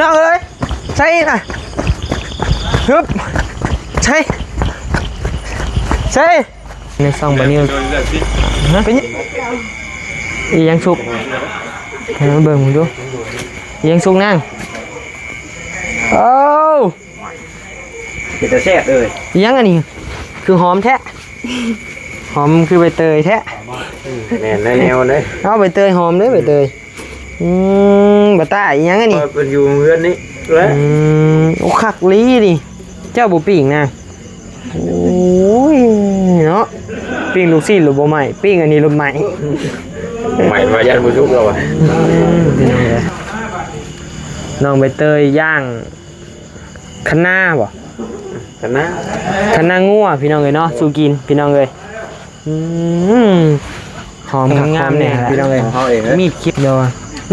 ນ້ອງເອີຍ ໃສ່ນະ ຮຶບ ໃສ່ ໃສ່ ໃນຊ່ອງບານິວ ຮະ ເປັນຫຍັງ ອີຫຍັງສຸກ ໃຫ້ມາເບິ່ງເບິ່ງດູ ອີຫຍັງສຸກນາງ ໂອ້ ເປັນຕາແຊບເອີຍ ອີຫຍັງອັນນີ້ ຄືຫອມແທ້ ຫອມຄືໃບເຕີຍແທ້ ແມ່ນແນວເດ້ ເອົາໃບເຕີຍຫອມເດ້ໃບເຕີຍ ອືມ ບໍ່ຕາອີຫຍັງອັນນີ້ ເພິ່ນຢູ່ເຮືອນນີ້ແຫຼະ ອືມ ໂອ້ ຄັກອີ່ຫຼີນີ້ ເຈົ້າບໍ່ປີ້ງນະ ໂອ້ຍ ເນາະ ປີ້ງລູກຊີ້ນລະບໍ່ໄໝ້ ປີ້ງອັນນີ້ລະໄໝ້ ໄໝ້ວ່າຢ້ານບໍ່ສຸກແລ້ວວ່າ ອືມ ພີ່ນ້ອງເອີຍ ນ້ອງໃບເຕີຍຍ່າງ ຄັນນາບໍ່? ຄັນນາ ຄັນນາງົວພີ່ນ້ອງເອີຍເນາະ ສູ່ກິນພີ່ນ້ອງເອີຍ ອືມ ຫອມຄັກຫອມແນ່ພີ່ນ້ອງເອີຍ ເຮົາເອງເດ້ ມີຄລິບດຽວ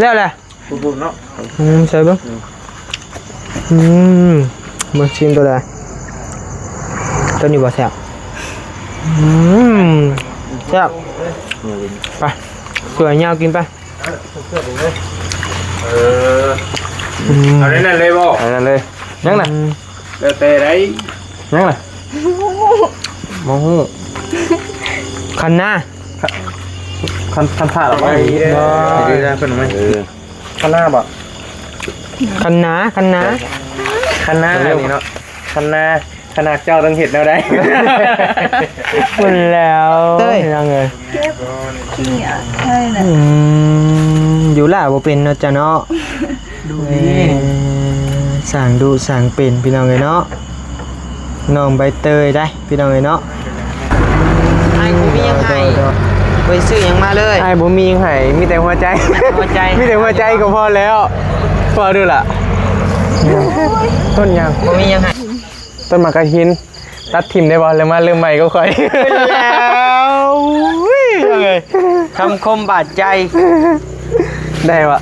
ແລ້ວແຫຼະ ປຸ້ນໆເນາະ ອືມ ໃສ່ເບິ່ງ ອືມ ອືມ ມາຊິມຕົວໃດ ຕົວນີ້ບໍ່ແຊບ ອືມ ແຊບ ໄປ ສວຍຍາວກິນໄປ. ເອີ ອືມ ເອົາໄດ້ນັ້ນເລີຍບໍ່? ເອົານັ້ນເລີຍ ຍັງນະ ອືມ ແລ້ວແຕ່ໃດ ຍັງນະ ບໍ່ຮູ້ ຄັນນາ ຄັນ ຄັນ ຄັນພາດອອກມາ ເອີ ເດີ ເດີ ເດີ ເພິ່ນມາ ເອີ ຄັນນາບໍ່? ຄັນນາ ຄັນນາ ຄັນນາ ເອີ ອັນນີ້ເນາະ ຄັນນາ ຂະໜາດເຈົ້າຕ້ອງເຮັດແນວໃດ ພຸ້ນແລ້ວ ເອີຍ ພີ່ນ້ອງເອີຍ ເກັບຂີ້ເອົາໃຫ້ນະ ອືມ ຢູ່ຫຼ້າບໍ່ເປັນເນາະເຈົ້າເນາະ ດຸດີ ເອີ ສ້າງດຸສ້າງເປັນພີ່ນ້ອງເອີຍເນາະ ນ້ອງໃບເຕີຍໄດ໋ພີ່ນ້ອງເອີຍເນາະ ອ້າຍບໍ່ມີຫຍັງໃຫ້ ໂດຍ ໂດຍ ບໍ່ໄດ້ຊື້ຫຍັງມາເລີຍ ອ້າຍບໍ່ມີຫຍັງໃຫ້ ມີແຕ່ຫົວໃຈ ຫົວໃຈ ມີແຕ່ຫົວໃຈກໍພໍແລ້ວ ພໍດູລະ ຕົ້ນຫຍັງ ບໍ່ມີຫຍັງໃຫ້ ຕົ້ນໝາກກະທິນ ຕັດຖິ້ມໄດ້ບໍ່? ແລ້ວມາເລີ່ມໃໝ່ກັບຂ້ອຍ ແລ້ວ ເອີຍ ຄຳຄົມບາດໃຈ ໄດ້ບໍ່?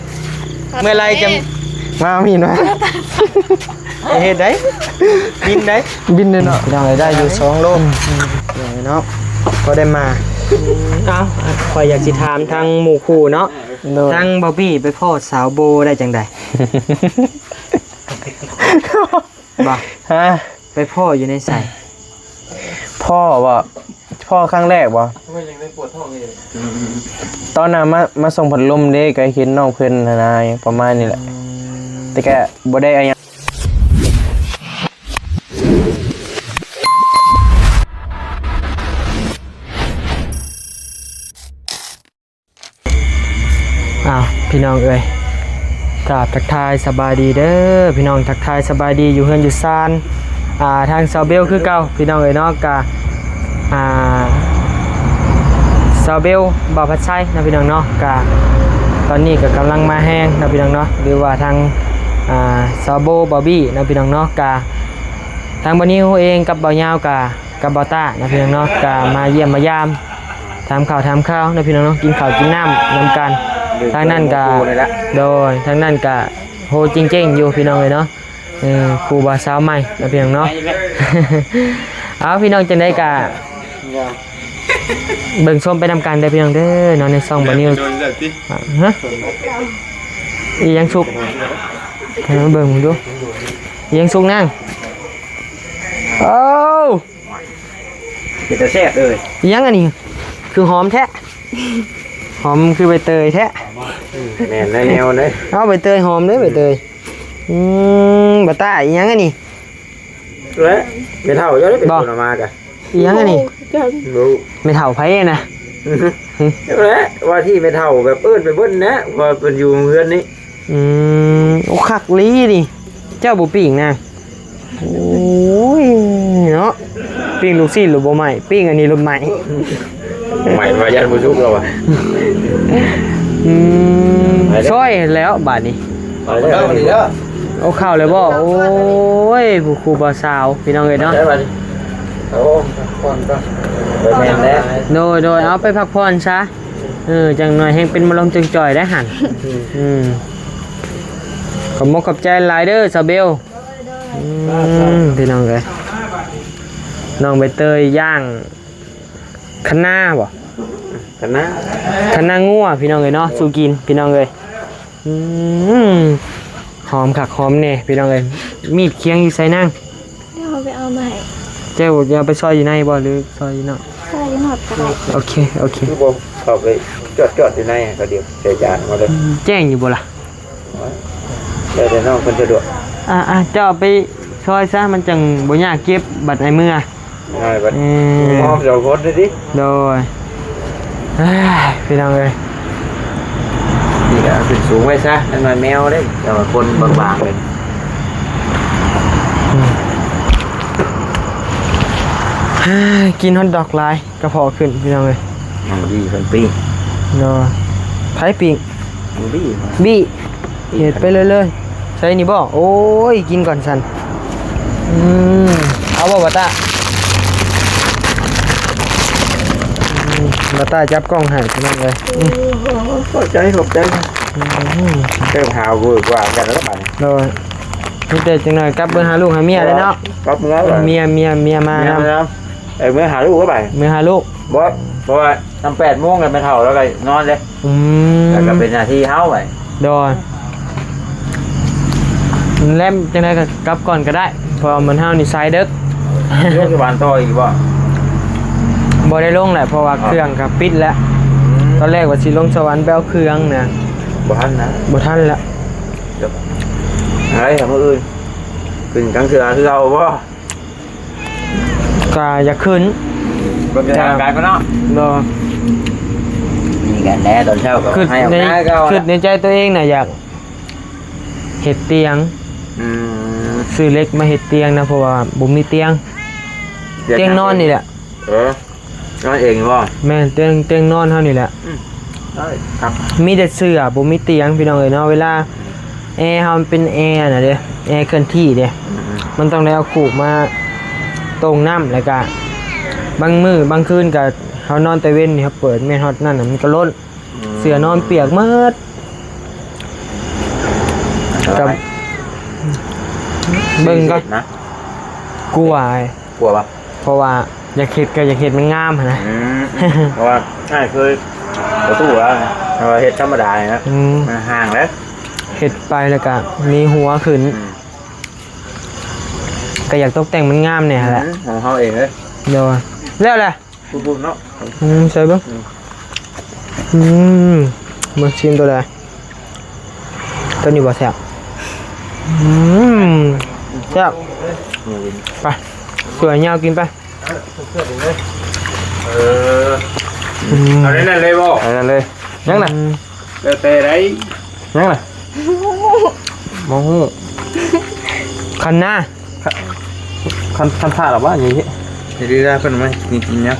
ເມື່ອໃດຈະ ມາມີນມາ ເຮັດໄດ້ ບິນໄດ້ ບິນເດ້ເນາະ ພີ່ນ້ອງເອີຍ ໄດ້ຢູ່ສອງໂລ ອືມ ເນາະ ພໍໄດ້ມາ ເອົ້າ ຂ້ອຍຢາກຊິຖາມທາງໝູ່ຄູ່ເນາະ ໂດຍ ທາງບອບບີ້ໄປພໍ້ສາວໂບໄດ້ຈັ່ງໃດ? ບໍ່ ຮະ ໄປພໍ້ຢູ່ໃນໃສ? ພໍ້ບໍ່? ພໍ້ຄັ້ງແລກບໍ່? ຕອນນັ້ນມາ ມາສົ່ງພັດລົມເດ້ ກໍເຫັນນ້ອງເພິ່ນຫັ້ນນະ ປະມານນີ້ແຫຼະ ອືມ ແຕ່ກະບໍ່ໄດ້ອາຫຍັງ. ອ້າວ ພີ່ນ້ອງເອີຍ ກາບທັກທາຍສະບາຍດີເດີພີ່ນ້ອງ ທັກທາຍສະບາຍດີຢູ່ເຮືອນຢູ່ຊານ ອ່າ ທາງສາວເບວຄືເກົ່າພີ່ນ້ອງເອີຍເນາະ ກະ ອ່າ ສາວເບວ ບ່າວພັດໄຊເນາະພີ່ນ້ອງເນາະ ກະຕອນນີ້ກະກຳລັງມາແຮງເນາະພີ່ນ້ອງເນາະ ຫຼືວ່າທາງ ອ່າ ສາວໂບ ບອບບີ້ເນາະພີ່ນ້ອງເນາະ ກະທາງບ່າວນິວເອງກັບບ່າວຍາວກະ ກັບບ່າວຕ້າເນາະພີ່ນ້ອງເນາະ ກະມາຢ້ຽມມາຢາມ ຖາມຂ່າວຖາມຄາວເນາະພີ່ນ້ອງເນາະ ກິນເຂົ້າກິນນ້ຳນຳກັນ ທາງນັ້ນກະ ໂດຍ ທາງນັ້ນກະໂຫເກັ່ງໆຢູ່ພີ່ນ້ອງເອີຍເນາະ ເອີ ຄູ່ບ່າວສາວໃໝ່ເນາະພີ່ນ້ອງເນາະ ເອົາພີ່ນ້ອງ ຈັ່ງໃດກະເບິ່ງຊົມໄປນຳກັນເດີພີ່ນ້ອງເດີເນາະ ໃນຊ່ອງບ່າວນິວ ຮະ ອີຫຍັງສຸກ ໃຫ້ມາເບິ່ງເບິ່ງດູ ອີຫຍັງສຸກນາງ ເອົາ ເປັນຕາແຊບເອີຍ ອີຫຍັງອັນນີ້ ຄືຫອມແທ້ ຫອມຄືໃບເຕີຍແທ້ ອືມ ແມ່ນແນວເດ້ ເອົາໃບເຕີຍຫອມເດ້ໃບເຕີຍ ອືມ ບໍ່ຕາ ອີຫຍັງອັນນີ້ ແລະ ແມ່ເຖົ້າເຈົ້າໄດ້ເປັນ ບໍ່ ຄົນເອົາມາກະ ອີຫຍັງອັນນີ້ ບໍ່ ແມ່ເຖົ້າໃຜນະ ແລະ ວ່າທີ່ແມ່ເຖົ້າແບບເອີ້ນໄປເບິ່ງນະ ວ່າເພິ່ນຢູ່ເຮືອນນີ້ ອືມ ໂອ້ ຄັກອີ່ຫຼີນີ້ ເຈົ້າບໍ່ປີ້ງນະ ໂອ້ຍ ເນາະ ປີ້ງລູກຊີ້ນລະບໍ່ໄໝ້ ປີ້ງອັນນີ້ລະໄໝ້ ໄໝ້ວ່າຢ້ານບໍ່ສຸກແລ້ວວ່າ ອືມ ຊ່ອຍແລ້ວບາດນີ້ ເອົາເດີ ເອົາເຂົ້າແລ້ວບໍ່ ໂອ້ຍ ຜູ້ຄູ່ບ່າວສາວ ພີ່ນ້ອງເອີຍເນາະ ໄດ້ບາດນີ້ ໂອ້ ພັກຜ່ອນກ່ອນ ແມ່ນແລ້ວ ໂດຍ ໂດຍ ເອົາໄປພັກຜ່ອນຊະ ເອີ ຈັກໜ່ອຍແຮ່ງເປັນມະລົມຈຶ່ງຈ່ອຍໄດ້ຫັ້ນ ອືມ ຂອບມຸກຂອບໃຈຫຼາຍເດີສາວເບວ ອືມ ພີ່ນ້ອງເອີຍ ນ້ອງໃບເຕີຍຍ່າງຄັນນາບໍ່? ຄັນນາ ຄັນນາງົວ ພີ່ນ້ອງເອີຍເນາະ ສູ່ກິນ ພີ່ນ້ອງເອີຍ ອືມ ຫ ຫອມຄັກຫອມແນ່ພີ່ນ້ອງເອີຍ. ມີດຄຽງຢູ່ໃສນາງ? ດຽວເຮົາໄປເອົາມາໃຫ້. ເຈົ້າຈະເອົາໄປຊອຍຢູ່ໃນບໍ່ ຫຼືຊອຍຢູ່ນອກ? ຊອຍຢູ່ນອກກໍໄດ້. ໂອເຄ ໂອເຄ. ຄືບໍ່ເຂົ້າໄປຈອດໆຢູ່ໃນ ກໍດຽວໃສ່ຈານມາເລີຍ. ອືມ ແຈ້ງຢູ່ບໍ່ລະ? ແລ້ວແຕ່ນ້ອງເພິ່ນສະດວກ. ອ່າໆ ເຈົ້າເອົາໄປຊອຍຊະ ມັນຈັ່ງບໍ່ຍາກເກັບ ບັດອ້າຍເມືອ. ງ່າຍບັດ ເອີ ມອບສອງຄົນເດ້ຕິ. ໂດຍ ເອີຍ ພີ່ນ້ອງເອີຍ ນີ້ກໍຂຶ້ນສູງໄວ້ຊະ ຈັກໜ້ອຍແມວເດ້ ແຕ່ວ່າຄົນບາງໆເລີຍ. ອືມ ກິນຮອດດອກຫຼາຍ ກະເພາະຂຶ້ນພີ່ນ້ອງເອີຍ. ມັງບີ້ເພິ່ນປີ້ງ. ໂດຍ ໃຜປີ້ງ? ມັງບີ້. ບີ້ ເຮັດໄປເລີຍໆ. ໃສ່ນີ້ບໍ່? ໂອ້ຍ ກິນກ່ອນຊັ້ນ. ອືມ ເອົາບໍ່ ບາຕ້າ? ອືມ ບາຕ້າຈັບກ້ອງໃຫ້ພີ່ນ້ອງເອີຍ. ອືມ ຂອບໃຈ ຂອບໃຈ. ອືມ ເລີ່ມຫາວເວີກວ່າກັນແລ້ວບາດນີ້. ໂດຍ ມີແຕ່ຈັກໜ້ອຍກັບເມືອຫາລູກຫາເມຍແລ້ວເນາະ. ກັບເມືອ ເມຍ ເມຍ ເມຍມານຳ. ເອີ ເມືອຫາລູກກໍໄປ ເມືອຫາລູກ. ບໍ່ ເພາະວ່ານຳແປດໂມງແລ້ວ ແມ່ເຖົ້າລາວກໍນອນເດ້. ອືມ ແລ້ວກໍເປັນໜ້າທີ່ເຮົາໄປ. ໂດຍ ແລ້ວຈັ່ງໃດກໍກັບກ່ອນກໍໄດ້ ເພາະວ່າໝູ່ເຮົານີ້ສາຍເດິກ. ລົງສະຫວັນຕໍ່ອີກບໍ່? ບໍ່ໄດ້ລົງແຫຼະ ເພາະວ່າເຄື່ອງກໍປິດແລ້ວ. ອືມ ຕອນແລກວ່າຊິລົງສະຫວັນໄປເອົາເຄື່ອງນະ. ບໍ່ທັນນະ? ບໍ່ທັນແລ້ວ. ໄດ້ ມື້ອື່ນຂຶ້ນກາງເທື່ອຄືເກົ່າບໍ່? ກະຢາກຂຶ້ນ ເບິ່ງແຕ່ຮ່າງກາຍກ່ອນເນາະ. ບໍ່ ມີກັນແດ່ຕອນເຊົ້າກໍໃຫ້ອອກໜ້າເກົ່າ. ຄິດໃນໃຈຕົວເອງນະ ຢາກເຮັດຕຽງ. ອືມ ຊື້ເຫຼັກມາເຮັດຕຽງນະ ເພາະວ່າບໍ່ມີຕຽງ. ຕຽງນອນນີ້ແຫຼະ. ເອີ ນອນເອງບໍ່? ແມ່ນ ຕຽງ ຕຽງນອນເຮົານີ້ແຫຼະ. ອືມ ໄດ້ຄັບ ມີແຕ່ເສື່ອ ບໍ່ມີຕຽງພີ່ນ້ອງເອີຍເນາະ. ເວລາແອເຮົາມັນເປັນແອນະເດ້ ແອເຄື່ອນທີ່ເດ້. ອືມໆ ມັນຕ້ອງໄດ້ເອົາຄູກມາຕົງນ້ຳ ແລ້ວກະບາງມື້ບາງຄືນກະເຮົານອນແຕ່ເວັນນີ້ ເຮົາເປີດແມ່ນຮອດນັ້ນນະ ມັນກໍລົ້ນ. ອືມ ເສື່ອນອນປຽກໝົດ. ອັນຕະລາຍ ກັບ ເບິ່ງກໍ ນະ ກົວ. ກົວບໍ່? ເພາະວ່າຢາກເຮັດກໍຢາກເຮັດມັນງາມຫັ້ນນະ. ອືມ ເພາະວ່າອ້າຍເຄີຍປະຕູແລ້ວນະ ແຕ່ວ່າເຮັດທຳມະດານີ້ນະ. ອືມ ມັນຫ່າງເດ້ ເຮັດໄປແລ້ວກໍມີຫົວຂຶ້ນ. ອືມ ກໍຢາກຕົກແຕ່ງມັນງາມແດ່ຫັ້ນແຫຼະ. ອືມ ຂອງເຮົາເອງເດ້. ໂດຍ ແລ້ວແຫຼະ ປຸ້ນໆເນາະ. ອືມ ໃສ່ເບິ່ງ. ອືມ ອືມ ເບິ່ງ ຊີມໂຕໃດ? ໂຕນີ້ບໍ່ແຊບ. ອືມ ແຊບ. ໄປ ຊ່ວຍຍາວກິນໄປ. ເອີ ອືມ ເອົາແນວນັ້ນເລີຍບໍ່? ເອົາແນວນັ້ນເລີຍ. ຍັງນະ? ອືມ ແລ້ວແຕ່ໃດ. ຍັງນະ? ບໍ່ຮູ້. ຄັນນາ ຄັນ ຄັນ ຄັນພາດລະວ່າຢ່າງນີ້ ເຮັດໄດ້ເພິ່ນມາກິນ ກິນຫຍັງ.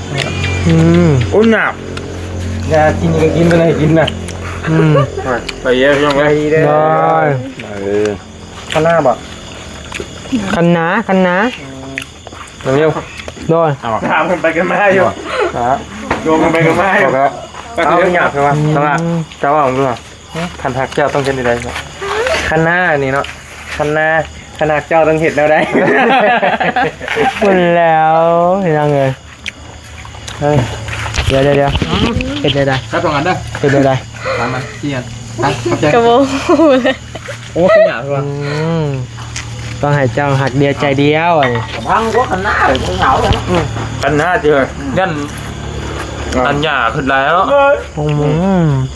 ອືມ ໂອ້ຍ ໜາວ. ຢ່າກິນກໍກິນ ບໍ່ໄດ້ກິນນະ. ອືມ ໄປ ໄປເອີຍ ພີ່ນ້ອງເອີຍ. ໄດ້ ເອີ ຄັນນາບໍ່? ຄັນນາ ຄັນນາ. ອືມ ນ້ອງນິວ ໂດຍ ຖາມກັນໄປກັນມາຢູ່. ໂຍມກັນໄປກັນມາຢູ່. ເອົາຫຍັງຄືວ່າ ອືມ ເຈົ້າວ່າ ເຈົ້າວ່າ ຄັນຮັກເຈົ້າຕ້ອງເຮັດແນວໃດ? ຄັນນານີ້ເນາະ ຄັນນາ ຄັນຮັກເຈົ້າຕ້ອງເຮັດແນວໃດ? ພຸ້ນແລ້ວ ພີ່ນ້ອງເອີຍ. ເຮີ້ຍ ດຽວໆໆ ເຮັດແນວໃດ? ຈັບສອງອັນເດີ ເຮັດແນວໃດ? ສາມອັນ ສີ່ອັນ. ຮະ ຂອບໃຈ. ກໍບໍ່ຮູ້ແຫຼະ. ໂອ້ ຄືຫຍັງວະ? ອືມ ຕ້ອງໃຫ້ເຈົ້າຮັກດຽວໃຈດຽວ ອັນນີ້. ພັງຫົວຂະໜາດເລີຍ ເຫງົາເລີຍ. ອືມ ຂະໜາດເລີຍ ຢ້ານ ອືມ ອັນຫຍ້າຂຶ້ນຫຼາຍແລ້ວ. ອືມ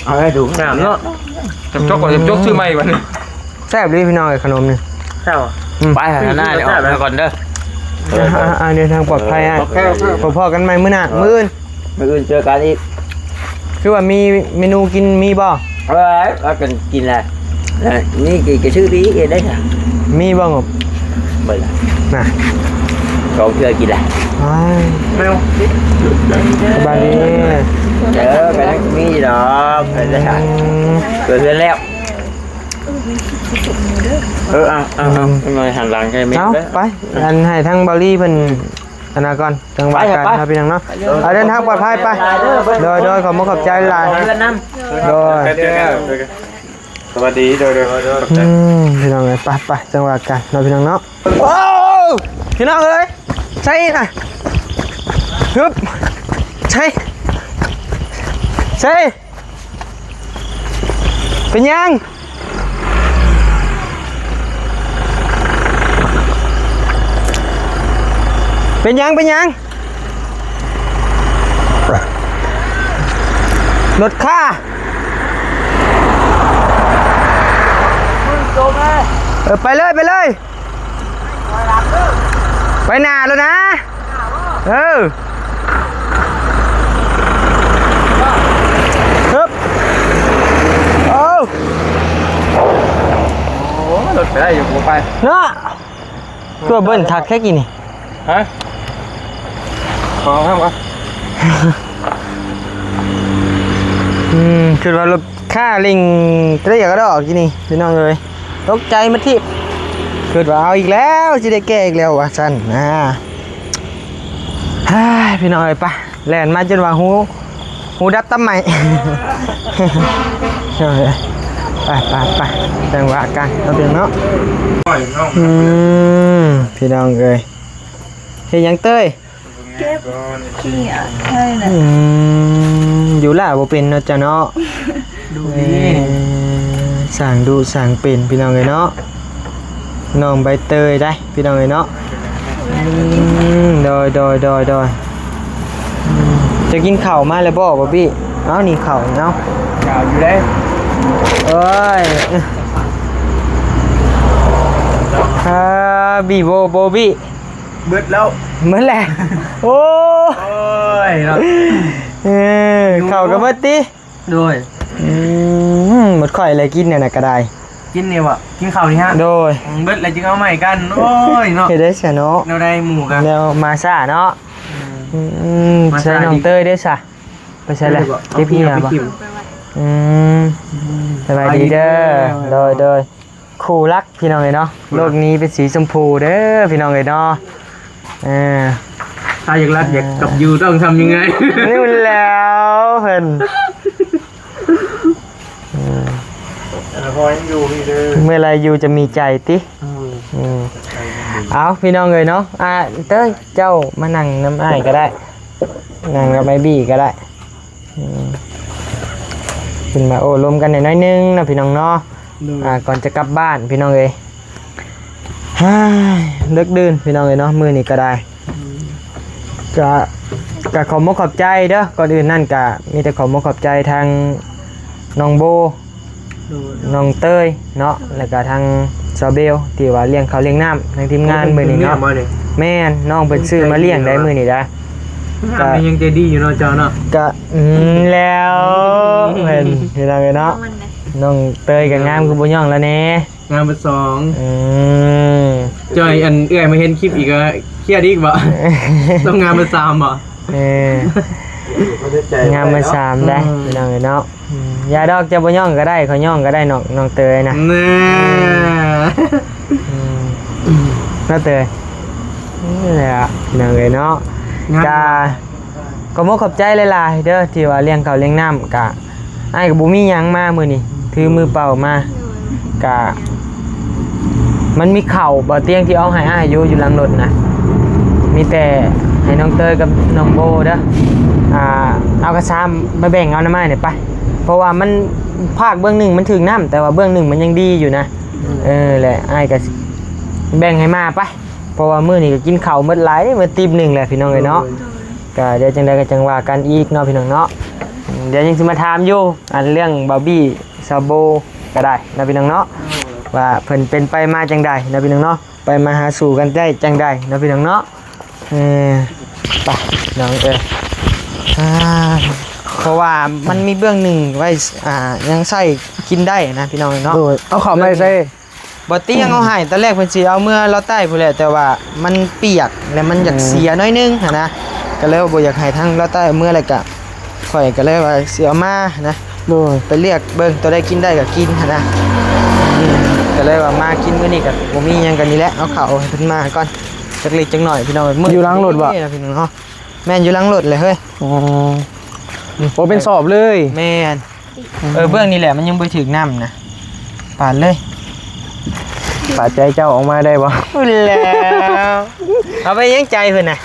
ເອົາໃຫ້ດູ ງາມເນາະ. ຈຳຈົກ ອືມ ຈຳຈົກ ຊື້ໃໝ່ບັດນີ້. ແຊບເລີຍພີ່ນ້ອງເອີຍ ຂະໜົມນີ້. ແຊບບໍ່? ອືມ ໄປຫາໜ້ານີ້ ອອກມາກ່ອນເດີ. ອ່າໆ ເດີນທາງປອດໄພ. ໂອເຄ ໂອເຄ ພໍ້ກັນໃໝ່ມື້ໜ້າ ມື້ອື່ນ. ມື້ອື່ນເຈີກັນອີກ. ຄືວ່າມີເມນູກິນມີບໍ່? ເອີຍ ວ່າກັນກິນແຫຼະ. ເອີ ນີ້ກິນກະຊື່ດີເຮັດໄດ້. ມີບໍ່ງົບ? ເບິດລະນະ ສອງເທື່ອກິນແຫຼະ. ອ້າຍ ສະບາຍດີ. ເອີ ກະຍັງມີດອກ. ອືມ ເປີດເຮືອນແລ້ວ. ເອີ ເອົາ ເອົາ ເອົາ ໜ້ອຍຫັນຫຼັງໃຫ້ແມ່. ເອົາ ໄປ ອັນໃຫ້ທາງເບົາລີເພິ່ນ ອັນນັ້ນກ່ອນ ຈັ່ງວ່າກັນເນາະ ພີ່ນ້ອງເນາະ. ເອົາ ເດີນທາງປອດໄພໄປ. ໂດຍໆ ຂອບມຸກຂອບໃຈຫຼາຍ. ໂດຍ ສະຫວັດດີ. ໂດຍໆ ຂອບໃຈ. ອືມ ພີ່ນ້ອງເອີຍ ໄປໆ ຈັ່ງວ່າກັນເນາະ ພີ່ນ້ອງເນາະ. ໂອ້ ພີ່ນ້ອງເອີຍ ໃສ່ນະ ຮຶບ ໃສ່ ໃສ່. ເປັນຫຍັງ? ປັນຫຍັງ ເປັນຫຍັງ? ລົດຄາ. ເອີ ໄປເລີຍ ໄປເລີຍ. ໄປໜ້າແລ້ວນະ. ເອີ ເອີບ ໂອ້ ໂອ້ ລົດໄປໄດ້ຢູ່ ບໍ່ໄປເນາະ. ຄືວ່າເບິ່ງຄັກແທ້ກີ້ນີ້. ຮະ? ຂໍຫ້າມກ່ອນ. ອືມ ຄິດວ່າລົດຄາເລັ່ງເຕຣຍກະດອກກີ້ນີ້ ພີ່ນ້ອງເອີຍ. ຕົກໃຈໝົດທີບ ຄິດວ່າເອົາອີກແລ້ວ ຊິໄດ້ແກ່ອີກແລ້ວວ່າຊັ້ນນະ. ເຮີ້ຍ ພີ່ນ້ອງເອີຍ ໄປ ແລ່ນມາຈົນວ່າຫູ ຫູດັບຕຳໄໝ້. ເອີ ໄປ ໄປ ໄປ ຈັ່ງວ່າກັນເນາະ ພີ່ນ້ອງເນາະ. ອືມ ພີ່ນ້ອງເອີຍ ເຮັດຫຍັງເຕີຍ? ເກັບຂີ້ເອີຍນະ. ອືມ ຢູ່ລາວບໍ່ເປັນເນາະເຈົ້າເນາະ. ດູດີ ເອີ ສ້າງດຸສ້າງເປັນ ພີ່ນ້ອງເອີຍເນາະ. ນ້ອງໃບເຕີຍໄດ໋ ພີ່ນ້ອງເອີຍເນາະ. ອືມ ໂດຍ ໂດຍ ໂດຍ ໂດຍ. ອືມ ຈະກິນເຂົ້າມາແລ້ວບໍ່ ບອບບີ? ເອົ້າ ນີ້ເຂົ້າເນາະ. ເຂົ້າຢູ່ເດ້. ໂອ້ຍ ອາ ບີໂບ ໂບບີ. ເບິດແລ້ວ ເບິດແລ້ວ. ໂອ້ ໂອ້ຍເນາະ. ເອີ ເຂົ້າກະເບິດຕິ. ໂດຍ ອືມ ໝົດຂ້ອຍແລ້ວ ກິນແນວນັ້ນກະໄດ້. ກິນນີ້ຫວະ? ກິນເຂົ້ານີ້ຮະ? ໂດຍ ອືມ ເບິດແລ້ວຈຶ່ງເອົາໃໝ່ກັນ. ໂອ້ຍເນາະ ເຮັດໄດ້ຊະເນາະ. ແນວໃດໝູ່ກະ ແນວມາຊ້າເນາະ. ອືມ ອືມ ມາຊ້າ ໃສ່ນ້ອງເຕີຍເດ້ຊະ ໄປໃສແລ້ວ? ເກັບເຫື່ອບໍ່? ອືມ ສະບາຍດີເດີ. ໂດຍ ໂດຍ. ຄູ່ລັກພີ່ນ້ອງເອີຍເນາະ. ຄູ່ລັກ ໂລກນີ້ເປັນສີຊົມພູເດີພີ່ນ້ອງເອີຍເນາະ. ເອີ ຖ້າຢາກລັກ ເອີ ຢາກກັບຢູ່ຕ້ອງທຳຍັງໄງ? ນີ້ແລ້ວເພິ່ນ ເອີ ເອີ ເມື່ອໃດຢູ່ຈະມີໃຈຕິ. ອືມ ເອົາ ພີ່ນ້ອງເອີຍເນາະ. ອ່າ ເຕີຍ ເຈົ້າມານັ່ງນຳອ້າຍກະໄດ້ ນັ່ງກັບອ້າຍບີກະໄດ້. ອືມ ຂຶ້ນມາໂອ້ລົມກັນໜ້ອຍໜຶ່ງເນາະ ພີ່ນ້ອງເນາະ. ໂດຍ ອ່າ ກ່ອນຈະກັບບ້ານ ພີ່ນ້ອງເອີຍ. ເຮີ້ຍ ເລິກດື່ນ ພີ່ນ້ອງເອີຍເນາະ ມື້ນີ້ກະໄດ້. ອືມ ກະ ກະຂໍມົກຂອບໃຈເດີ. ກ່ອນອື່ນນັ້ນກະມີແຕ່ຂໍມົກຂອບໃຈທາງນ້ອງໂບ ໂດຍ ນ້ອງເຕີຍເນາະ ແລ້ວກະທາງສາວເບວ ທີ່ວ່າລ້ຽງເຂົ້າລ້ຽງນ້ຳທາງທີມງານມື້ນີ້ເນາະ. ແມ່ນ ນ້ອງເພິ່ນຊື້ມາລ້ຽງໄດ້ມື້ນີ້ໄດ໋. ກະຍັງໃຈດີຢູ່ເນາະເຈົ້າເນາະ. ກະ ອືມ ແລ້ວ ເຫັນ ພີ່ນ້ອງເອີຍເນາະ. ນ້ອງເຕີຍກະງາມ ຄືບໍ່ຍ້ອງລະແດ່. ງາມເບິດສອງ. ອືມ ຈ່ອຍ ອັນເອື້ອຍມາເຫັນຄລິບອີກກະຄຽດອີກບໍ? ຕ້ອງງາມເບິດສາມບໍ? ເອີ ງາມເບິດສາມໄດ໋ ອືມ ພີ່ນ້ອງເອີຍເນາະ. ອືມ ຢ່າດອກ ເຈົ້າບໍ່ຍ້ອງກະໄດ້ ຂ້ອຍຍ້ອງກະໄດ້ ນ້ອງ ນ້ອງເຕີຍນະ. ແນ່ ອືມ ນ້ອງເຕີຍ ນີ້ແຫຼະ ພີ່ນ້ອງເອີຍເນາະ. ກະ ຂໍມຸກຂອບໃຈຫຼາຍໆເດີ ທີ່ວ່າລ້ຽງເຂົ້າລ້ຽງນ້ຳ. ກະ ອ້າຍກະບໍ່ມີຫຍັງມາມື້ນີ້ ຖືມືເປົ່າມາ. ກະ ມັນມີເຂົ້າບໍ່ຕຽງທີ່ເອົາໃຫ້ອ້າຍຢູ່ ຢູ່ຫຼັງລົດນະ. ມີແຕ່ໃຫ້ນ້ອງເຕີຍກັບນ້ອງໂບເດີ ອ່າ ເອົາກະຊາມມາແບ່ງເອົານຳອ້າຍນີ້ໄປ. ເພາະວ່າມັນ ພາກເບື້ອງໜຶ່ງມັນຖືກນ້ຳ ແຕ່ວ່າເບື້ອງໜຶ່ງມັນຍັງດີຢູ່ນະ. ເອີ ແລະ ອ້າຍກະແບ່ງໃຫ້ມາໄປ ເພາະວ່າມື້ນີ້ກະກິນເຂົ້າໝົດຫຼາຍເດ້ ໝົດຕີບໜຶ່ງແຫຼະ ພີ່ນ້ອງເອີຍເນາະ. ໂດຍ ກະດຽວຈັ່ງໃດກະຈັ່ງວ່າກັນອີກເນາະ ພີ່ນ້ອງເນາະ. ອືມ ດຽວຍັງຊິມາຖາມຢູ່ ອັນເລື່ອງບາວບີ ຊາວໂບກະໄດ້ເນາະ ພີ່ນ້ອງເນາະ ວ່າເພິ່ນເປັນໄປມາຈັ່ງໃດເນາະ ພີ່ນ້ອງເນາະ. ໄປມາຫາສູ່ກັນໄດ້ຈັ່ງໃດເນາະ ພີ່ນ້ອງເນາະ. ເອີ ໄປ ພີ່ນ້ອງເອີຍ. ອ່າ ເພາະວ່າມັນມີເບື້ອງໜຶ່ງໄວ້ ອ່າ ຍັງໃຊ້ກິນໄດ້ນະ ພີ່ນ້ອງເນາະ. ໂດຍ ເອົາເຂົ້າມາໃສ່ ບໍ່ຕຽງເອົາໃຫ້ ຕອນແລກເພິ່ນຊິເອົາເມືອລາວໃຕ້ພຸ້ນແຫຼະ ແຕ່ວ່າມັນປຽກ ແລະ ມັນຢາກເສຍໜ້ອຍໜຶ່ງຫັ້ນນະ. ກະເລີຍວ່າບໍ່ຢາກໃຫ້ທາງລາວໃຕ້ເອົາເມືອ ແລ້ວກະຂ້ອຍກະເລີຍວ່າຊິເອົາມາຫັ້ນນະ. ໂດຍ ໄປເລືອກເບິ່ງ ໂຕໃດກິນໄດ້ກະກິນຫັ້ນນະ. ອືມ ກະເລີຍວ່າມາກິນມື້ນີ້ກະບໍ່ມີຫຍັງ ກະນີ້ແຫຼະ ເອົາເຂົ້າໃຫ້ເພິ່ນມາກ່ອນ ຈັກເລັກຈັກນ້ອຍ ພີ່ນ້ອງ. ຢູ່ຫຼັງລົດບໍ່? ພີ່ນ້ອງເນາະ. ແມ່ນ ຢູ່ຫຼັງລົດແຫຼະເຮີ້ຍ. ອໍ ໂອ ເປັນສອບເລີຍ. ແມ່ນ. ເອີ ເບື້ອງນີ້ແຫຼະ ມັນຍັງບໍ່ຖືກນ້ຳນະ ປາດເລີຍ. ປາດໃຈເຈົ້າອອກມາໄດ້ບໍ່? ພຸ້ນແຫຼ້ວ ເອົາໄປຫຍັງໃຈພຸ້ນນະ.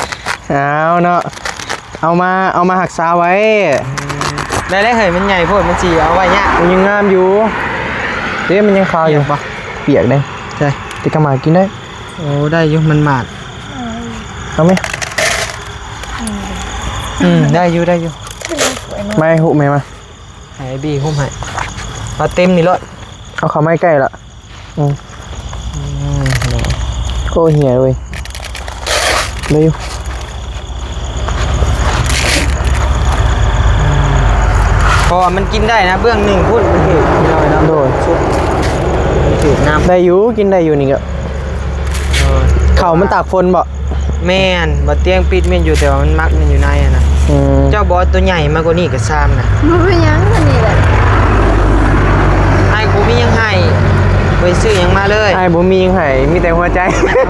ເອົາເນາະ ເອົາມາ ເອົາມາຮັກສາໄວ້. ອືມ ໄດ້ແລ້ວເຮີ້ຍ ມັນໃຫຍ່ໂພດ ມັນຊິເອົາໄວ້ຍາກ. ມັນຍັງງາມຢູ່ເດ້ ມັນຍັງຂາວຢູ່. ປຽກບໍ່? ປຽກເດ້. ໃຊ່ ຕິກະໝາກກິນໄດ້. ໂອ້ ໄດ້ຢູ່ ມັນໝາດ. ເອົາໄໝ? ອືມ ໄດ້ຢູ່ ໄດ້ຢູ່. ໄມ້ຫຸບໃຫ້ມາ ໃຫ້ບີຫຸບໃຫ້. ເອົາເຕັມນີ້ໂລດ ເອົາເຂົ້າໄມ້ໃກ້ລະ. ອືມ ອືມ ໂອ້ ເຫ່ຍເວີຍ ໄດ້ຢູ່. ເພາະວ່າມັນກິນໄດ້ນະ ເບື້ອງໜຶ່ງພຸ້ນມັນຖືກເນາະ. ໂດຍ ມັນຖືກນ້ຳ ໄດ້ຢູ່ ກິນໄດ້ຢູ່ນີ້ກໍ. ເອີ ເຂົ້າມັນຕາກຝົນບໍ່? ແມ່ນ ບໍ່ຕຽງປິດແມ່ນຢູ່ ແຕ່ວ່າມັນໝັກມັນຢູ່ໃນຫັ້ນນະ. ອືມ ເຈົ້າບໍ່ເອົາຕົວໃຫຍ່ມາກວ່ານີ້ກໍຊ່າງນະ. ບໍ່ເປັນຫຍັງ ອັນນີ້ແຫຼະ. ອ້າຍບໍ່ມີຫຍັງໃຫ້ ບໍ່ໄດ້ຊື້ຫຍັງມາເລີຍ. ອ້າຍບໍ່ມີຫຍັງໃຫ້ ມີແຕ່ຫົວໃຈ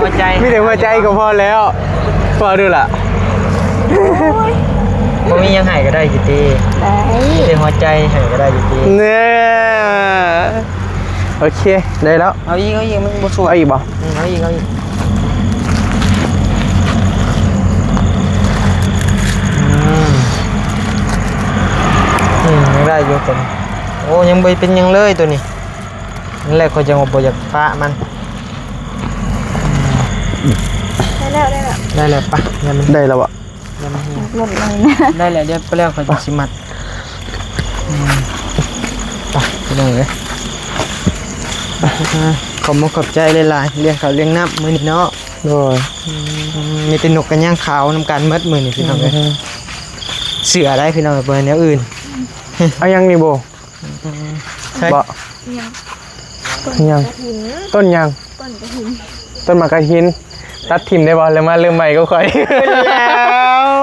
ຫົວໃຈ ມີແຕ່ຫົວໃຈກໍພໍແລ້ວ. ພໍດູລະ ໂອ້ຍ ບໍ່ມີຫຍັງໃຫ້ກໍໄດ້ຢູ່ຕິ. ໄດ້ ມີແຕ່ຫົວໃຈໃຫ້ກໍໄດ້ຢູ່ຕິ. ເນ່ ໂອເຄ ໄດ້ແລ້ວ. ເອົາອີກ ເອົາອີກ ມັນບໍ່ສວຍ. ເອົາອີກບໍ່? ອືມ ເອົາອີກ ເອົາອີກ. ອືມ ອືມ ຍັງໄດ້ຢູ່ຕົວນີ້. ໂອ້ ຍັງບໍ່ເປັນຫຍັງເລີຍຕົວນີ້. ນັ້ນແຫຼະ ຂ້ອຍຈັ່ງວ່າບໍ່ຢາກປະມັນ. ໄດ້ແລ້ວ ໄດ້ແລ້ວ ໄດ້ແລ້ວ. ປະ ໄດ້ແລ້ວບໍ່? ໄດ້ແລ້ວ ດຽວໄປແລ້ວຂ້ອຍຊິມັດ. ອືມ ໄປພີ່ນ້ອງເອີຍ. ຂອບມຸກຂອບໃຈຫຼາຍໆ ລ້ຽງເຂົ້າລ້ຽງນ້ຳມື້ນີ້ເນາະ. ໂດຍ ອືມ ມີແຕ່ນົກກະຍາງຂາວນຳກັນໝົດມື້ນີ້ພີ່ນ້ອງເອີຍ. ເສືອໄດ້ພີ່ນ້ອງເອີຍ ບໍ່ແມ່ນແນວອື່ນ. ເອົາຫຍັງນີ້ບໍ່? ໃຊ່ ບໍ່ ຫຍັງ ຫຍັງ ຕົ້ນຫຍັງ? ຕົ້ນກະຖິນ ຕົ້ນໝາກກະຖິນ. ຕັດຖິ້ມໄດ້ບໍ່? ແລ້ວມາເລີ່ມໃໝ່ກັບຂ້ອຍ. ແລ້ວ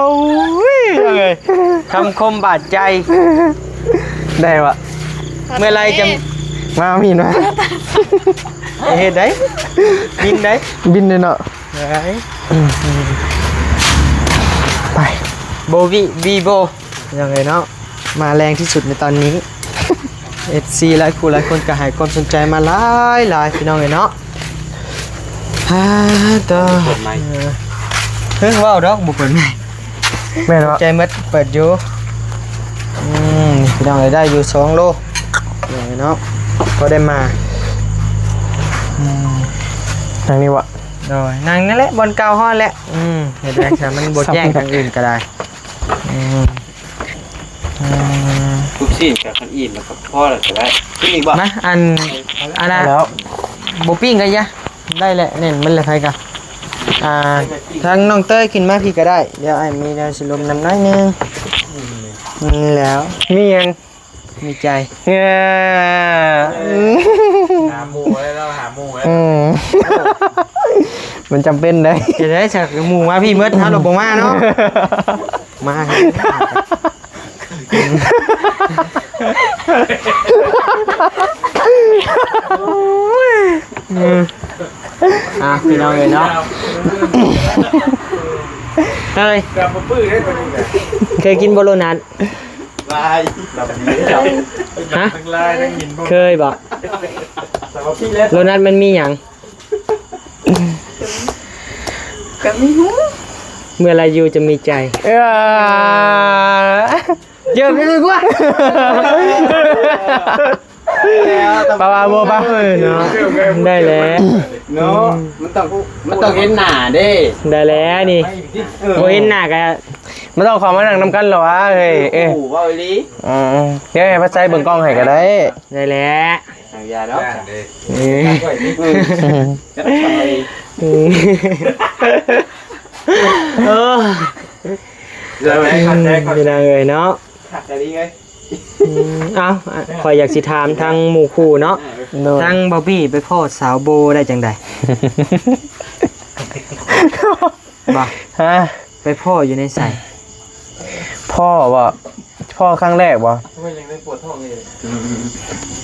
ອຸ້ຍ ເອີຍ ຄຳຄົມບາດໃຈ. ໄດ້ບໍ່? ເມື່ອໄລຈະ ມາມີນມາ ເຮັດໄດ້ ບິນໄດ້ ບິນໄດ້ເນາະ. ໄປ ໂບວິ ວີໂບ ພີ່ນ້ອງເອີຍເນາະ. ມາແຮງທີ່ສຸດໃນຕອນນີ້ ເອັຟຊີຫຼາຍຄູ່ຫຼາຍຄົນກໍໃຫ້ຄວາມສົນໃຈມາຫຼາຍໆ ພີ່ນ້ອງເອີຍເນາະ. ຮາ ຕໍ່ ເອີ ເຮີ້ຍ ເວົ້າດອກ ບໍ່ເປີດໃໝ່. ແມ່ນບໍ່? ໃຈໝົດ ເປີດຢູ່. ອືມ ພີ່ນ້ອງເອີຍ ໄດ້ຢູ່ສອງໂລ ພີ່ນ້ອງເອີຍເນາະ ພໍໄດ້ມາ. ອືມ ນັ່ງນີ້ວະ? ໂດຍ ນັ່ງນີ້ແຫຼະ ບ່ອນເກົ່າເຮົາແຫຼະ. ອືມ ເຮັດໄດ້ຊະ ມັນບໍ່ແຈ້ງທາງອື່ນກໍໄດ້. ອືມ ອືມ ລູກຊີ້ນກັບຄັນອີ່ມແລ້ວກໍພໍແລ້ວກໍໄດ້. ກິນອີກບໍ່? ມາ ອັນ ອັນນ່າ ແລ້ວ ບໍ່ປີ້ງກໍຢ່າ ໄດ້ແຫຼະ ແໜ້ນມັນແຫຼະ. ໃຜກໍ ອ່າ ທາງນ້ອງເຕີຍຂຶ້ນມາພີ້ກໍໄດ້. ດຽວອ້າຍມີແນວຊິລົມນຳໜ້ອຍໜຶ່ງ. ອືມ ນັ້ນແຫຼະ ມີຫຍັງ? ມີໃຈ ເອີ ຫາໝູ່ແລ້ວ ເຮົາຫາໝູ່ແລ້ວ. ອືມ ມັນຈຳເປັນໄດ໋. ຈະໄດ້ສັກໝູ່ມາພີ້ໝົດ ເຮົາລະບໍ່ມາເນາະ. ມາ ອືມ ອ່ະ ພີ່ນ້ອງເອີຍເນາະ ເຄີຍ ເຄີຍກິນບໍ່ໂລນັດ? ລາຍ ດຳດີ ຮະ? ທັງລາຍທັງຫີນບໍ່ ເຄີຍບໍ່? ແຕ່ວ່າພີ່ແລ້ວ ໂລນັດມັນມີຫຍັງ? ກໍມີຫູ ເມື່ອລາຍຢູ່ຈະມີໃຈ. ເອີ ເຈີ ໄປດີກວ່າ. ປະວ່າບໍ່ປະ ເອີ ເນາະ ໄດ້ແລ້ວເນາະ. ອືມ ມັນຕ້ອງ ມັນຕ້ອງເຫັນໜ້າເດ້. ໄດ້ແລ້ວນີ້ ເອີ ບໍ່ເຫັນໜ້າກໍ ມັນຕ້ອງເຂົ້າມານັ່ງນຳກັນແລ້ວຫວາ ເອີ ເອີ ເວົ້າອີ່ຫຼີ. ອືມ ດຽວໃຫ້ພັດໄຊເບິ່ງກ້ອງໃຫ້ກໍໄດ້. ໄດ້ແລ້ວ ຢ່າດອກ ເອີ ເອີ ເອີ ເອີ ພີ່ນ້ອງເອີຍເນາະ. ອືມ ເອົ້າ ຂ້ອຍຢາກຊິຖາມທາງໝູ່ຄູ່ເນາະ ໂດຍ ທາງບອບບີ້ໄປພໍ້ສາວໂບໄດ້ຈັ່ງໃດ? ບໍ່ ຮະ? ໄປພໍ້ຢູ່ໃນໃສ? ພໍ້ບໍ່? ພໍ້ຄັ້ງແລກບໍ່?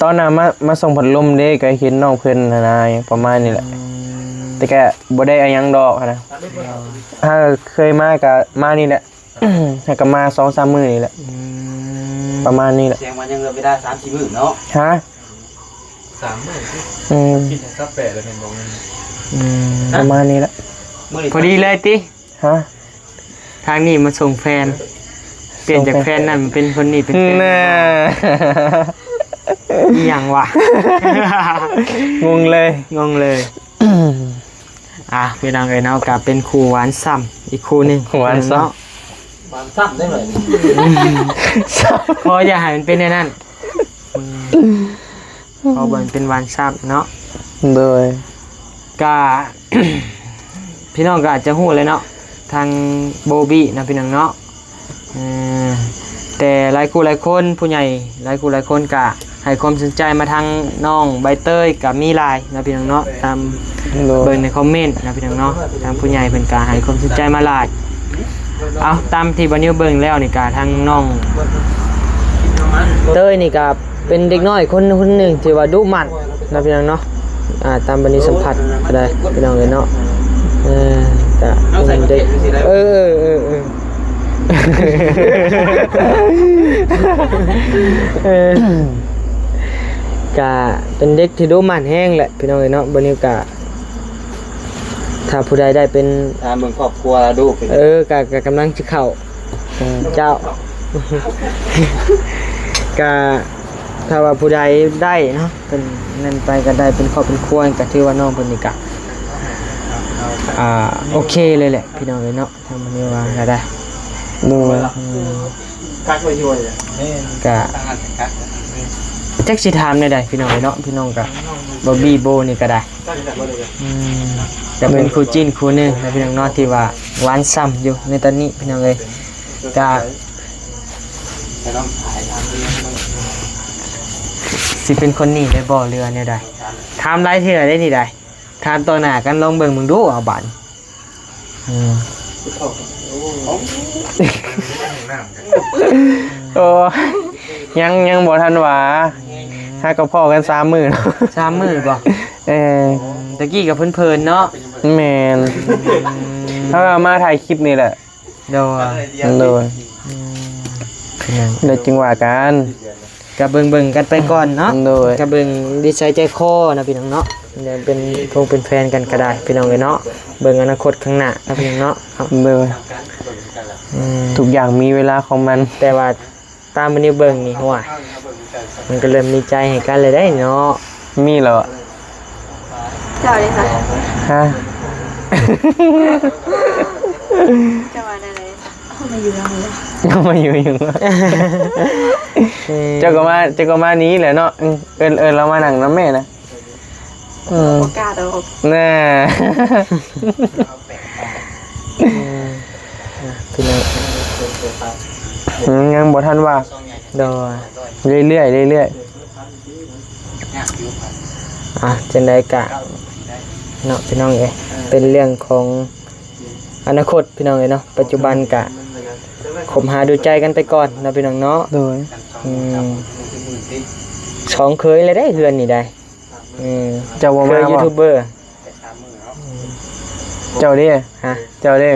ຕອນນັ້ນມາ ມາສົ່ງພັດລົມເດ້ ກໍເຫັນນ້ອງເພິ່ນຫັ້ນນະ ປະມານນີ້ແຫຼະ. ອືມ ແຕ່ກະບໍ່ໄດ້ອາຫຍັງດອກຫັ້ນນະ ຫາເຄີຍມາກະມານີ້ແຫຼະ. ແລ້ວກໍມາສອງສາມມື້ນີ້ແຫຼະ. ອືມ ປະມານນີ້ແຫຼະ. ແສດງວ່າຍັງເຫຼືອເວລາສາມສີ່ມື້ເນາະ. ຮະ? ສາມມື້ຕິ? ອືມ ອາທິດແລ້ວແມ່ນບໍ່? ອືມ ປະມານນີ້ແຫຼະ. ມື້ນີ້ພໍດີເລີຍຕິ? ຮະ? ທາງນີ້ມາສົ່ງແຟນ ປ່ຽນຈາກແຟນນັ້ນມາເປັນຄົນນີ້ເປັນແຟນ. ແນ່ ອີ່ຫຍັງວະ? ງົງເລີຍ ງົງເລີຍ. ອ່າ ພີ່ນ້ອງເອີຍເນາະ ກໍເປັນຄູ່ຫວານຊ້ຳອີກຄູ່ໜຶ່ງ ຫວານຊ້ຳ ເນາະ. ຫວານຊ້ຳໄດ້ເລີຍ ຂໍຢ່າໃຫ້ມັນເປັນແນວນັ້ນ ຂໍບໍ່ໃຫ້ມັນເປັນຫວານຊ້ຳເນາະ. ໂດຍ ກະ ພີ່ນ້ອງກໍອາດຈະຮູ້ແລ້ວເນາະ ທາງໂບບີເນາະ ພີ່ນ້ອງເນາະ. ເອີ ແຕ່ຫຼາຍຄູ່ຫຼາຍຄົນ ຜູ້ໃຫຍ່ຫຼາຍຄູ່ຫຼາຍຄົນກະໃຫ້ຄວາມສົນໃຈມາທາງນ້ອງໃບເຕີຍກໍມີຫຼາຍເນາະ ພີ່ນ້ອງເນາະ ຕາມ ໂດຍ ເບິ່ງໃນຄອມເມັນເນາະ ພີ່ນ້ອງເນາະ. ທາງຜູ້ໃຫຍ່ເພິ່ນກະໃຫ້ຄວາມສົນໃຈມາຫຼາຍ. ເອົາ ຕາມທີ່ບ່າວນິວເບິ່ງແລ້ວນີ້ກະ ທາງນ້ອງເຕີຍນີ້ກະເປັນເດັກນ້ອຍຄົນ ຄົນໜຶ່ງທີ່ວ່າດຸໝັ່ນເນາະ ພີ່ນ້ອງເນາະ. ອ່າ ຕາມບ່າວນິວສຳຜັດກໍໄດ້ ພີ່ນ້ອງເອີຍເນາະ. ເອີ ກະເປັນເດັກ ເອີ ເອີ ເອີ ເອີ ເອີ ກະເປັນເດັກທີ່ດຸໝັ່ນແຮງແຫຼະ ພີ່ນ້ອງເອີຍເນາະ. ບ່າວນິວກະ ຖ້າຜູ້ໃດໄດ້ເປັນ ຖາມເບິ່ງຄອບຄົວລູກເປັນ ເອີ ກະ ກະກຳລັງຊິເຂົ້າ ເຈົ້າ ກະ ຖ້າວ່າຜູ້ໃດໄດ້ເນາະ ເປັນນັ້ນໄປ ກະໄດ້ເປັນຄອບເປັນຄົວ ກະຖືວ່ານ້ອງເພິ່ນນີ້ກະ ອ່າ ໂອເຄເລີຍແຫຼະ ພີ່ນ້ອງເອີຍເນາະ. ທາງມື້ນີ້ວ່າກະໄດ້ ໂດຍ ອືມ ກະ ຈັກຊິຖາມແນວໃດ ພີ່ນ້ອງເອີຍເນາະ. ພີ່ນ້ອງກະບໍ່ບີ່ໂບ້ນີ້ກະໄດ້ ອືມ ກະເປັນຄູ່ຈິ້ນຄູ່ໜຶ່ງນະ ພີ່ນ້ອງເນາະ ທີ່ວ່າຫວານຊ່ຳຢູ່ໃນຕອນນີ້ ພີ່ນ້ອງເອີຍ. ກະຊິເປັນຄົນນີ້ໄດ້ບໍ່ ຫຼືວ່າແນວໃດ? ຖາມຫຼາຍເທື່ອໄດ໋ນີ້ໄດ໋ ຖາມຕໍ່ໜ້າກັນ ລອງເບິ່ງເບິ່ງດູ ເອົາບາດນີ້. ອືມ ໂອ້ ຍັງ ຍັງບໍ່ທັນວ່າ ຫາກໍພໍ້ກັນສາມມື້ເນາະ. ສາມມື້ບໍ່? ເອີ ອືມ ຕະກີ້ກໍເພີນໆເນາະ. ແມ່ນ ອືມ ເຮົາມາຖ່າຍຄລິບນີ້ແຫຼະ. ໂດຍ ໂດຍ ອືມ ເປັນຫຍັງ ແລ້ວຈຶ່ງວ່າກັນ. ກະເບິ່ງໆກັນໄປກ່ອນເນາະ. ໂດຍ ກະເບິ່ງນິໄສໃຈຄໍເນາະ ພີ່ນ້ອງເນາະ. ເປັນ ຄົງເປັນແຟນກັນກະໄດ້ ພີ່ນ້ອງເອີຍເນາະ. ເບິ່ງອະນາຄົດຂ້າງໜ້າເນາະ ພີ່ນ້ອງເນາະ. ໂດຍ ອືມ ທຸກຢ່າງມີເວລາຂອງມັນ. ແຕ່ວ່າຕາມມື້ນີ້ເບິ່ງນີ້ ໂຫຍ ມັນກໍເລີ່ມມີໃຈໃຫ້ກັນແລ້ວເດ້ເນາະ. ມີແລ້ວ. ເຈົ້າເດ້ຊະ? ຮະ? ເຈົ້າວ່າແນວໃດ? ເອົາມາຢູ່ນຳເລີຍ ເອົາມາຢູ່ຢູ່. ເອີ ເຈົ້າກໍມາ ເຈົ້າກໍມານີ້ແຫຼະເນາະ. ເອີ້ນ ເອີ້ນລາວມານັ່ງນຳແມ່ນະ. ເອີ ບໍ່ກ້າດອກ ແນ່. ອືມ ພີ່ນ້ອງ ອືມ ຍັງບໍ່ທັນວ່າ. ໂດຍ ເລື້ອຍໆ ເລື້ອຍໆ. ອ່ະ ຈັ່ງໃດກະເນາະ ພີ່ນ້ອງເອີຍ ເປັນເລື່ອງຂອງອະນາຄົດ ພີ່ນ້ອງເອີຍເນາະ. ປັດຈຸບັນກະຄົບຫາດູໃຈກັນໄປກ່ອນເນາະ ພີ່ນ້ອງເນາະ. ໂດຍ ອືມ ສອງເຂີຍແລ້ວເດ້ເຮືອນນີ້ໄດ໋. ອືມ ເຈົ້າບໍ່ມາບໍ່? ເຄີຍຢູທູບເບີ ເຈົ້າເດ້? ຮະ? ເຈົ້າເດ້?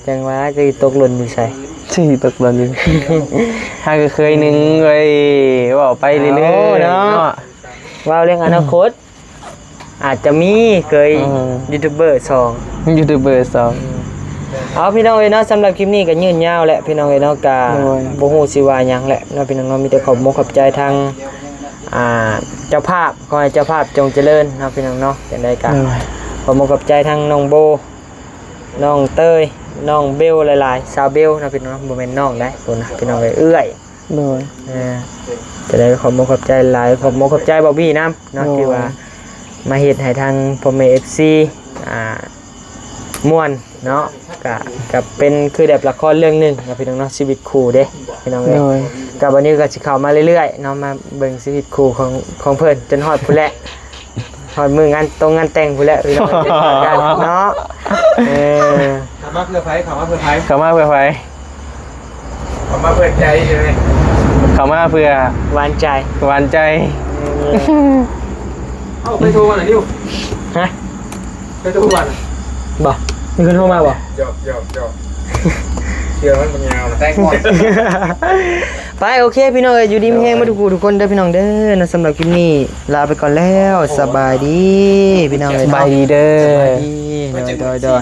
ຈັ່ງວ່າຈະຕົກຫຼົ່ນຢູ່ໃສ? ຊິຕົກຫຼົ່ນຢູ່ ຫາກໍເຄີຍໜຶ່ງເວີຍ ເວົ້າໄປເລື້ອຍໆ ເວົ້າເນາະ ເນາະ ເວົ້າເລື່ອງອະນາຄົດ ອືມ ອາດຈະມີເຄີຍ ອືມ ຢູທູບເບີສອງ ຢູທູບເບີສອງ. ເອົາ ພີ່ນ້ອງເອີຍເນາະ ສຳລັບຄລິບນີ້ກໍຍືດຍາວແຫຼະ ພີ່ນ້ອງເອີຍເນາະ. ກະ ໂດຍ ບໍ່ຮູ້ຊິວ່າຫຍັງແຫຼະເນາະ ພີ່ນ້ອງເນາະ. ມີແຕ່ຂອບມຸກຂອບໃຈທາງ ອ່າ ເຈົ້າພາບ ຂໍໃຫ້ເຈົ້າພາບຈົ່ງຈະເລີນເນາະ ພີ່ນ້ອງເນາະ. ຈັ່ງໃດກໍ ໂດຍ ຂອບມຸກຂອບໃຈທາງນ້ອງໂບ ນ້ອງເຕີຍ ນ້ອງເບວຫຼາຍໆ ສາວເບວເນາະ ພີ່ນ້ອງເນາະ. ບໍ່ແມ່ນນ້ອງໃດ໋ ພຸ້ນນະ ພີ່ນ້ອງເອີຍ ເອື້ອຍ. ໂດຍ ເອີ ຈັ່ງໃດກໍຂອບມຸກຂອບໃຈຫຼາຍ ຂອບມຸກຂອບໃຈບອບບີ້ນຳເນາະ ໂດຍ ທີ່ວ່າມາເຮັດໃຫ້ທາງພໍ່ແມ່ເອັຟຊີ ອ່າ ມ່ວນເນາະ. ກະ ກະເປັນຄືແບບລະຄອນເລື່ອງໜຶ່ງເນາະ ພີ່ນ້ອງເນາະ ຊີວິດຄູ່ເດ້ ພີ່ນ້ອງເອີຍ. ໂດຍ ກະບັດນີ້ກໍຊິເຂົ້າມາເລື້ອຍໆເນາະ ມາເບິ່ງຊີວິດຄູ່ຂອງ ຂອງເພິ່ນຈົນຮອດພຸ້ນແຫຼະ ຮອດມື້ງານຕົງງານແຕ່ງພຸ້ນແຫຼະ ພີ່ນ້ອງເອີຍ ເນາະ. ເອີ ເຂົ້າມາເພື່ອໃຜ? ເຂົ້າມາເພື່ອໃຜ? ເຂົ້າມາເພື່ອໃຜ? ເຂົ້າມາເພື່ອໃຈຢູ່ນີ້ ເຂົ້າມາເພື່ອ ຫວານໃຈ ຫວານໃຈ. ເອີ ເອົ້າ ໄປໂທມາລະນິວ? ຮະ? ໄປໂທມາລະ ບໍ່? ມີຄົນໂທມາບໍ່? ຫຍອກໆໆ ເຊື່ອມັນບໍ່ຍາວນະ ແຕງໝົດ. ໄປ ໂອເຄ ພີ່ນ້ອງເອີຍ ຢູ່ດີມີແຮງໝົດທຸກຜູ້ທຸກຄົນເດີ ພີ່ນ້ອງເດີເນາະ. ສຳລັບຄລິບນີ້ລາໄປກ່ອນແລ້ວ ສະບາຍດີ ພີ່ນ້ອງເອີຍ ສະບາຍດີເດີ ສະບາຍດີ ໂດຍ ໂດຍ ໂດຍ.